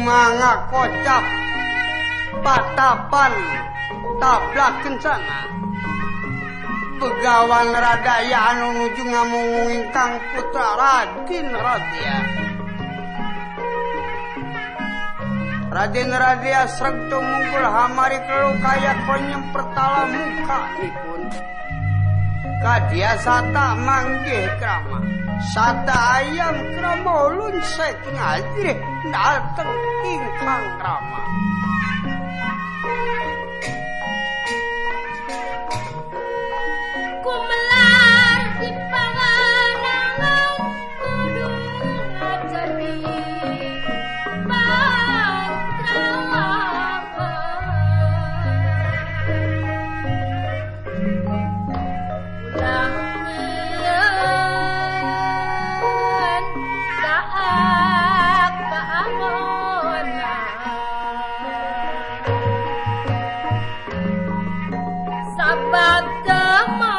Sumanga kocap patapan tablak kencana. Begawan Radaya anu nuju ngamungu ingkang putra Raden Radya. Raden Radya sreg tumungkul hamari kelu kaya konyem pertala mukanipun. Kadia sata manggih krama, sata ayam krama ulun saking ajrih dateng ingkang krama. Kumelar di panganangan kudu ngajari pantrawangan. Ulang nyeun saat kaangonan sabab temah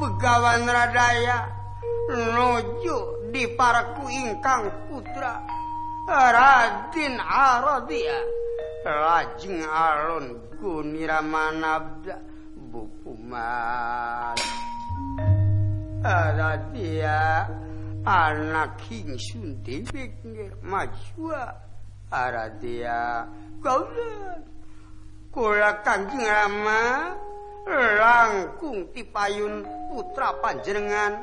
Begawan Radaya nuju di paraku ingkang putra Raden Aradya lajeng alun guniramanabda bukumat Aradya anak ingsun dewek majua Aradya kaula kula Kanjeng Rama langkung tipayun putra panjenengan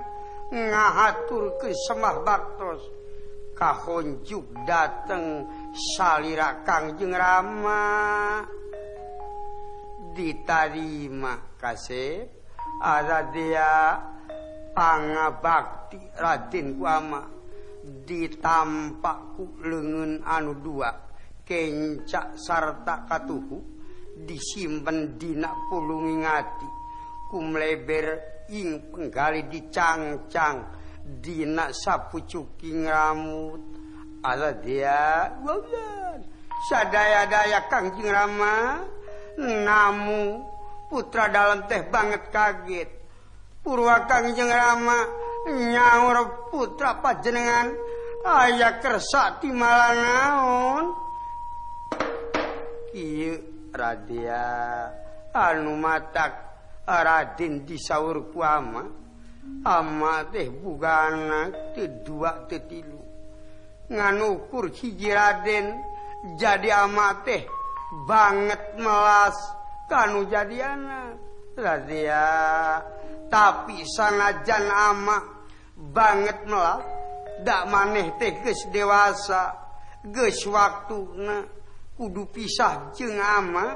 ngahaturkeun semah baktos kahonjuk dateng salira Kangjeng Rama ditarima kasih Aradya pangabakti Raden Kuama ditampak ku leungeun anu dua kencak sarta katuhu disimpen dina pulungi ngati kumleber ing penggali dicangcang dina sapucuking ramut Aradya sadaya-daya Kangjeng Rama namu putra dalam teh banget kaget purwa Kangjeng Rama nyaur putra panjenengan aya kersa timalanaon kieu Radia anu matak Raden disaur ku ama. Ama teh boga anak teu dua teu tilu. Ngan ukur hiji Raden jadi ama teh banget melas kanu jadi anak. Radia tapi sanajan ama banget melas dak maneh teh geus dewasa geus waktuna kudu pisah jeung ama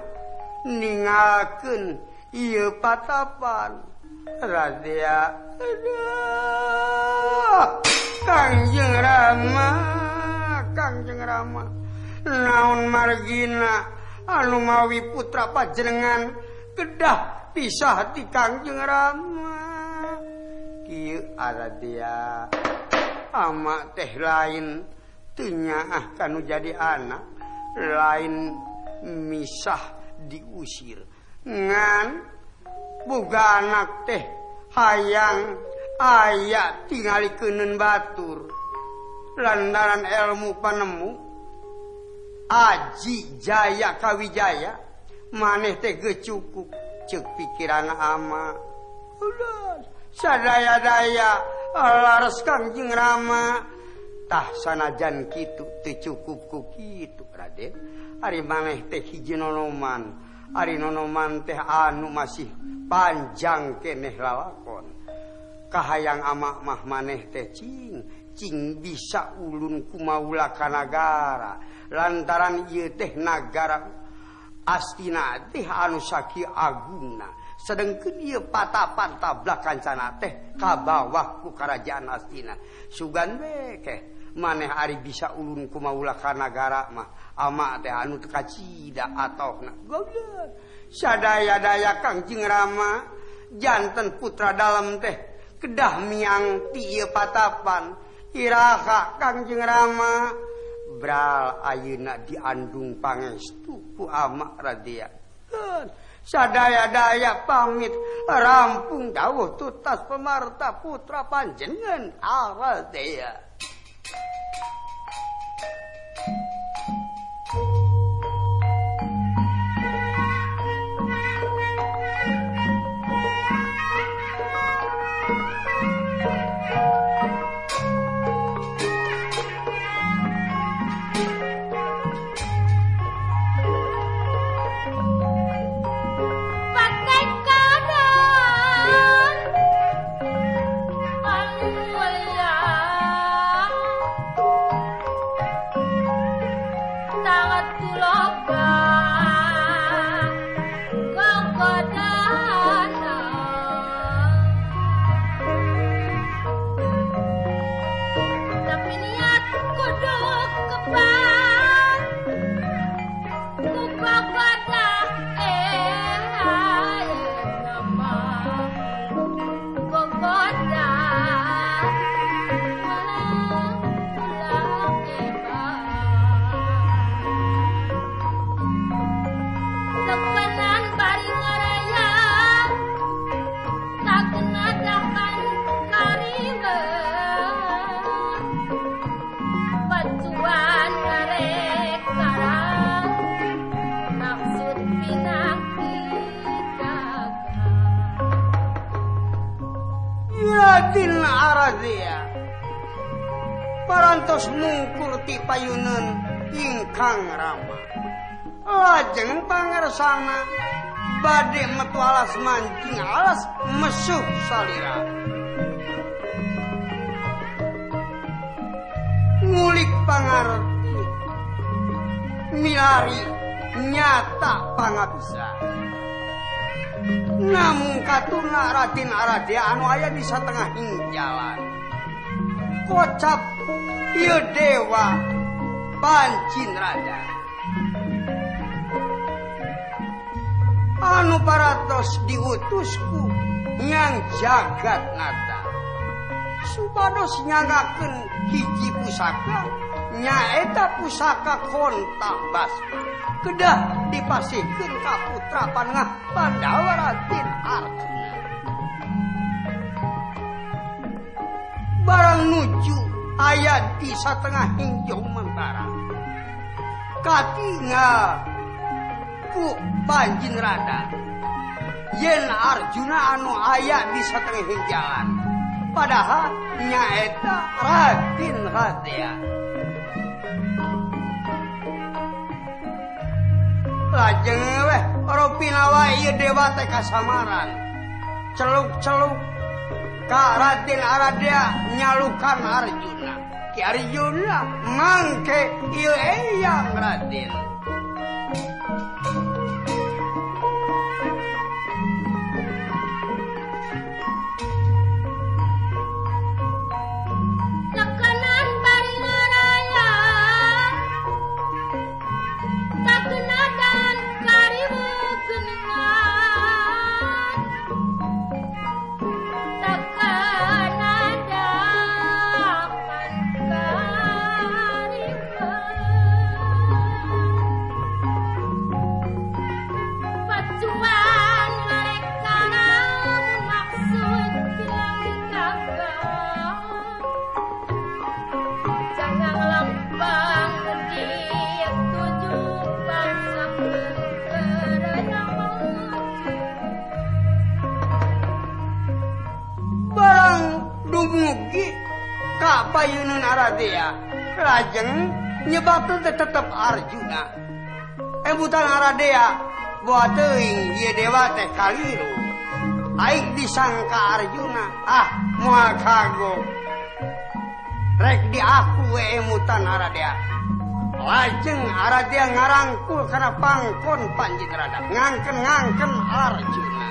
ningalkeun ieu patapan. Radia aduh Kangjeng Rama, Kangjeng Rama naon margina anu mawi putra panjenengan kedah pisah ti Kangjeng Rama. Kieu Aradia ama teh lain teu nyaah kanu jadi anak, lain misah diusir ngan boga anak teh hayang aya tingali keuneun batur lantaran ilmu panemu aji jaya kawijaya maneh teh geus cukup ceuk pikiran ama. Ulah sadaya-daya laras Kangjeng Rama tah sanajan kitu teu cukup ku kitu Raden. Ari maneh teh hiji nonoman, ari nonoman teh anu masih panjang keneh lalakon. Kahayang ama mah maneh teh cing cing bisa ulun kumaula ka nagara lantaran ieu teh nagara Astina teh anu sakieu agungna sedengkeun ieu patapan tablak kancana teh ka bawah ku karajaan Astina. Sugan we keh maneh ari bisa ulun kumaula ka nagara mah ama teh anu teu kacida atohna. Goblok sadaya-daya Kangjeng Rama janten putra dalem teh kedah miang ti ieu patapan. Iraha Kangjeng Rama bral ayeuna diandung pangestu ku ama Radia. Sadaya-daya pamit rampung dawuh tutas pemarta putra panjenengan Aradia. Aradia parantos mungkur ti payuneun ingkang Rama lajeng pangersana bade metu alas mancing alas mesuh salira ngulik pangarti milari nyata pangabisa. Namung katuna Raden Aradia anu aya di satengah jalan kocap ieu dewa pancin raja anu paratos diutusku nyang jagat nata supados nyangakeun hiji pusaka nyaeta pusaka Konta Basma kedah dipasihkeun ka putra panengah Pandawa Raden Arjuna. Barang nuju aya di satengah hingga mentara katingal Ku Panjin Rada yen Arjuna anu aya di satengah jalan padahal nyaeta Raden Radea. Lajeng weh ropina wae ieu dewa teh kasamaran celuk-celuk ka Raden Aradea nyalukan Arjuna. Ki Arjuna mangke ieu eyang Raden. Payunun Aradea lajeng nyebatkeun teh tetep Arjuna. Emutan Aradea boa teuing ieu dewa teh kaliru. Aing disangka Arjuna ah moal kagok. Rek diaku we emutan Aradea. Lajeng Aradea ngarangkul kana pangkon Panjin Rada. Ngangken-ngangken Arjuna.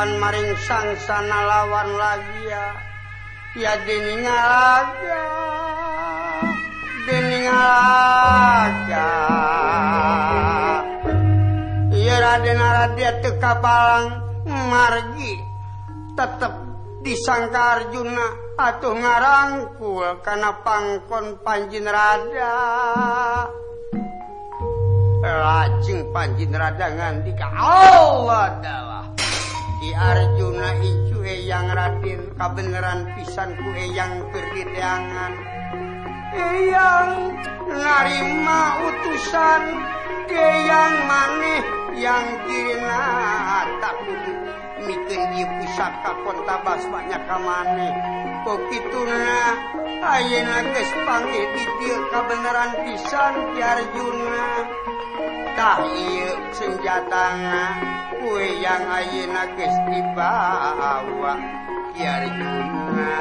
Maring sangsana lawan lagi ya, ya diningalaga, diningalaga. Ya Raden Aradea teu kapalang margi tetep disangka Arjuna atuh ngarangkul kana pangkon Panjin Rada. Lajeng Panjin Rada ngandika Allah dalah. Ki Arjuna incu eyang Raden kabeneran pisan ku eyang keur diteangan. Eyang narima utusan eyang maneh yang kirina tak kudu mikeun ieu pusaka kontabas banyak ka maneh. Kokituna ayeuna geus panggih di dieu kabeneran pisan Ki Arjuna. Tah ieu senjatana kue yang ayeuna geus dibawa Ki Arjuna.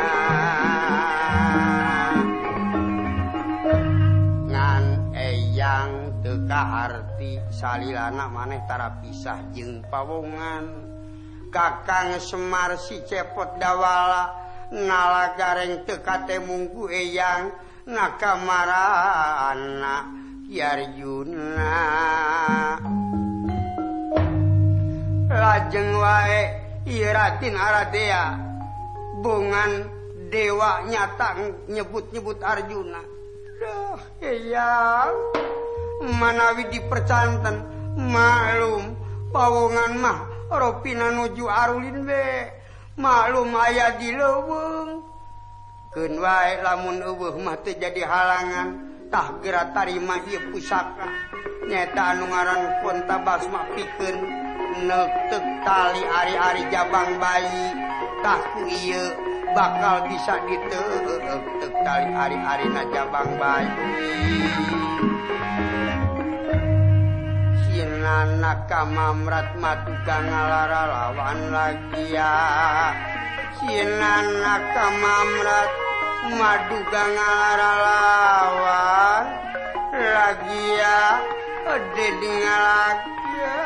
Ngan eyang teu kaharti salilana maneh tara pisah jeung pawongan. Kakang Semar si Cepot Dawala nala gareng teu katemung ku eyang nakamarana Ki Arjuna. Lajeng wae ieu Raden Aradea bongan Dewa nyata nyebut-nyebut Arjuna. Duh, eyang manawi dipercanten maklum pawongan mah ropina nuju arulin be. Maklum aya di leuweung. Keun wae lamun eueuh mah teu jadi halangan tah geura tarima ieu pusaka. Nyaeta anu ngaran Kontabasma pikeun neuteuk tali ari-ari jabang bayi. Tah ku ieu bakal bisa diteuteuk tali ari-arina jabang bayi. Sinana kamamrat matuka ngalara lawan lagi ya. Sinana kamamrat maduga ngalara lawan lagi ya. Dedi ngalagi ya.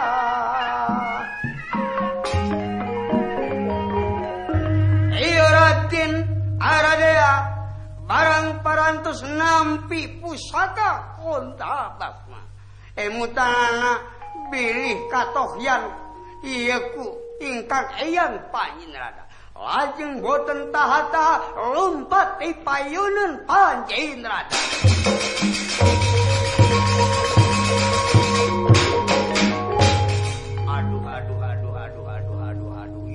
Raden Aradea barang parantos nampi pusaka Kontabasma. Emutanana bilih katohyan ieu ku ingkang eyang panjinrada. Lajeng boten taha-taha lumpat ti payuneun panjinrada. Aduh aduh aduh aduh aduh aduh aduh.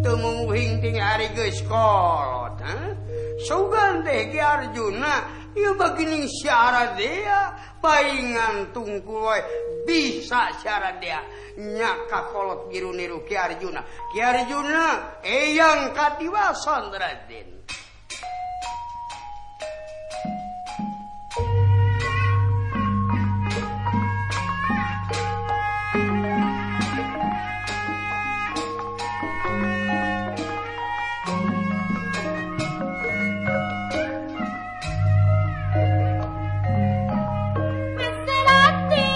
Teu mumuhing ting ari geus kolot, ha? Sugan teh Ki Arjuna ieu bagining si Aradea paingan tungkul wae bisa si Aradea nya kakolot biru niru Ki Arjuna. Ki Arjuna eyang katiwasan Raden. Salamat di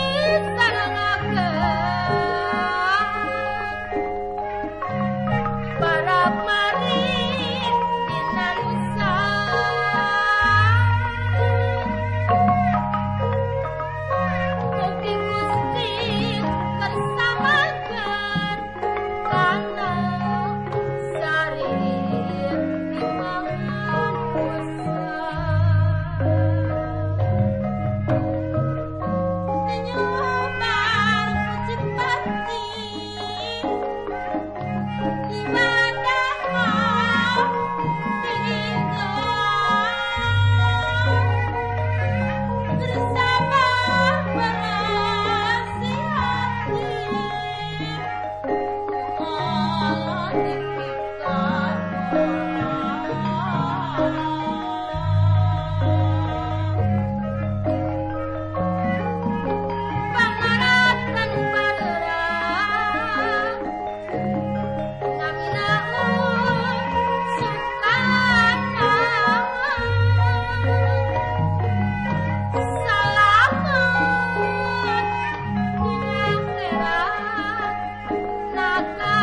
akhirat.